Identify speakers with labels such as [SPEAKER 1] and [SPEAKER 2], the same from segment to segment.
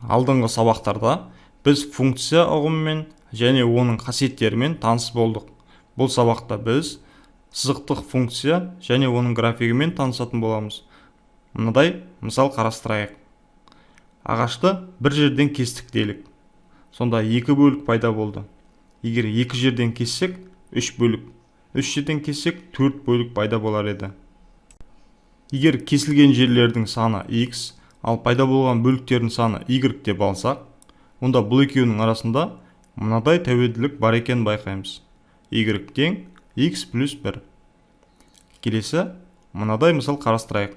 [SPEAKER 1] Алдыңғы сабақтарда біз функция ұғымымен және оның қасиеттерімен таныс болдық. Бұл сабақта біз сызықтық функция және оның графигімен танысатын боламыз. Мынадай мысал қарастырайық. Ағашты бір жерден кестік делік. Сонда екі бөлік пайда болды. Егер екі жерден кессек, үш бөлік, үш жерден кессек, төрт бөлік пайда болар еді. Егер кесілген жерлердің саны x, ал пайда болған бөліктердің саны y деп алсақ, онда бұл екеуінің арасында мынадай тәуелділік бар екенін байқаймыз: y тең x плюс 1. Келесі мынадай мысал қарастырайық.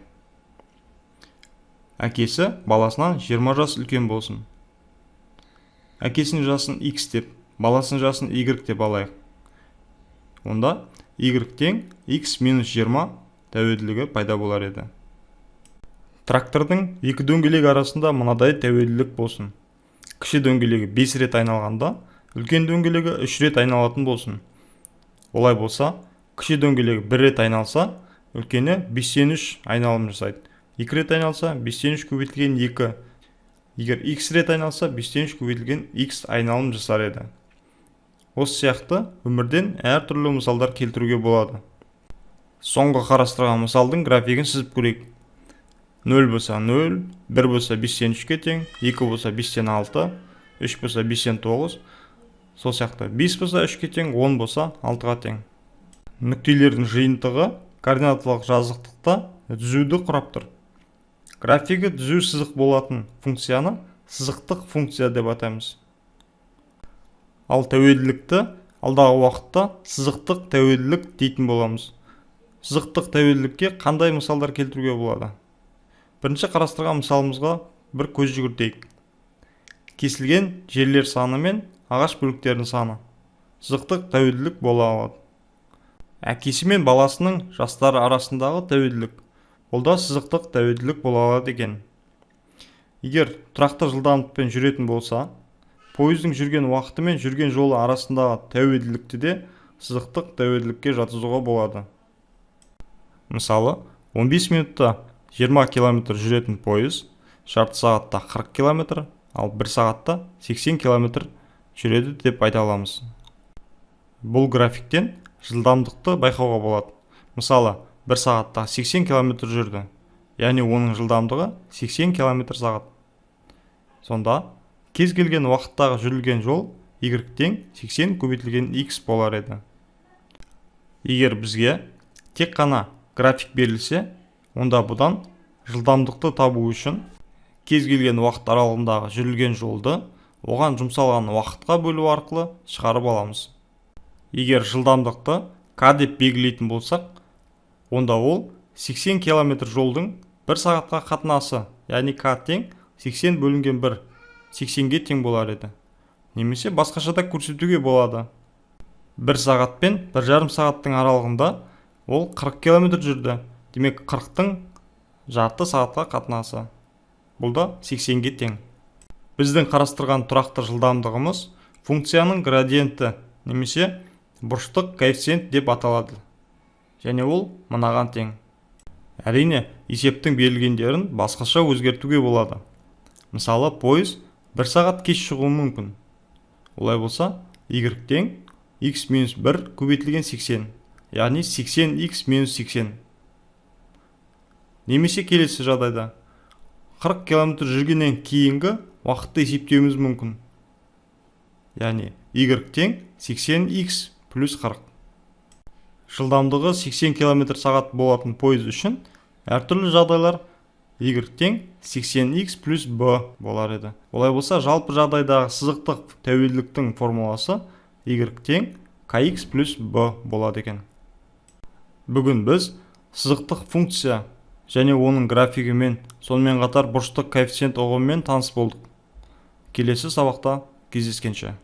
[SPEAKER 1] Әкесі баласынан 20 жас үлкен болсын. Әкесінің жасын x деп, баласының жасын y деп алайық. Онда y тең x минус 20 тәуелділігі пайда болар еді. Трактордың екі дөңгелегі арасында мынадай тәуелділік болсын. Кіші дөңгелегі 5 рет айналғанда, үлкен дөңгелегі 3 рет айналатын болсын. Олай болса, кіші дөңгелегі бір рет айналса, үлкені 5-тен 3 айналым жасайды. Екі рет айналса, 5-тен 3 көбейтілген 2. Егер x рет айналса, 5-тен 3 көбейтілген x айналым жасар еді. Осы сияқты өмірден әртүрлі мысалдар келтіруге болады. Соңғы қарастырған мысалдың графигін сызып көрейік. 0 болса 0, 1 болса 5-тен 3-ке тең, 2 болса 5-тен 6, 3 болса 5-тен 9, сол сияқты 5 болса 3-ке тең, 10 болса 6-ға тең. Нүктелердің жиынтығы координаталық жазықтықта түзуді құрап тұр. Графигі түзу сызық болатын функцияны сызықтық функция деп атаймыз. Ал тәуелділікті алдағы уақытта сызықтық тәуелділік дейтін боламыз. Сызықтық тәуелділікке қандай мысалдар келтіруге болады? Бірінші қарастырған мысалымызға бір көз жүгіртейік. Кесілген жерлер саны мен ағаш бөліктерінің саны сызықтық тәуелділік бола алады. Әкесі мен баласының жастары арасындағы тәуелділік, ол да сызықтық тәуелділік бола алады екен. Егер тұрақты жылдамдықпен жүретін болса, пойыздың жүрген уақыты мен жүрген жолы арасындағы тәуелділікті де сызықтық тәуелділікке жатқызуға болады. Мысалы, 15 минутта 20 километр жүретін пойыз жарты сағатта 40 километр, ал бір сағатта 80 километр жүреді деп айта аламыз. Бұл графиктен жылдамдықты байқауға болады. Мысалы, бір сағатта 80 километр жүрді, яғни оның жылдамдығы 80 километр сағат. Сонда кез келген уақыттағы жүрілген жол y тең 80 көбейтілген x болар еді. Егер бізге тек қана график берілсе, онда бұдан жылдамдықты табу үшін кез келген уақыт аралығындағы жүрілген жолды оған жұмсалған уақытқа бөлу арқылы шығарып аламыз. Егер жылдамдықты к деп белгілейтін болсақ, онда ол 80 километр жолдың бір сағатқа қатынасы, яғни к тең 80 бөлінген 1, 80-ге тең болар еді. Немесе басқаша да көрсетуге болады: бір сағат пен 1,5 сағаттың аралығында ол 40 километр жүрді, демек, 40-тың жарты сағатқа қатынасы, бұл да 80-ге тең. Біздің қарастырған тұрақты жылдамдығымыз функцияның градиенті немесе бұрыштық коэффициент деп аталады және ол мынаған тең. Әрине, есептің берілгендерін басқаша өзгертуге болады. Мысалы, пойыз бір сағат кеш шығуы мүмкін. Олай болса, y тең x минус 1 көбейтілген 80, яғни 80x минус 80. Немесе келесі жағдайда 40 километр жүргеннен кейінгі уақытты есептеуіміз мүмкін, яғни y тең 80x плюс 40. Жылдамдығы 80 км сағат болатын пойыз үшін әртүрлі жағдайлар y тең 80x плюс b болар еді. Олай болса, жалпы жағдайдағы сызықтық тәуелділіктің формуласы y тең kx плюс b болады екен. Бүгін біз сызықтық функция және оның графигімен, сонымен қатар бұрыштық коэффициент ұғымымен таныс болдық. Келесі сабақта кездескенше!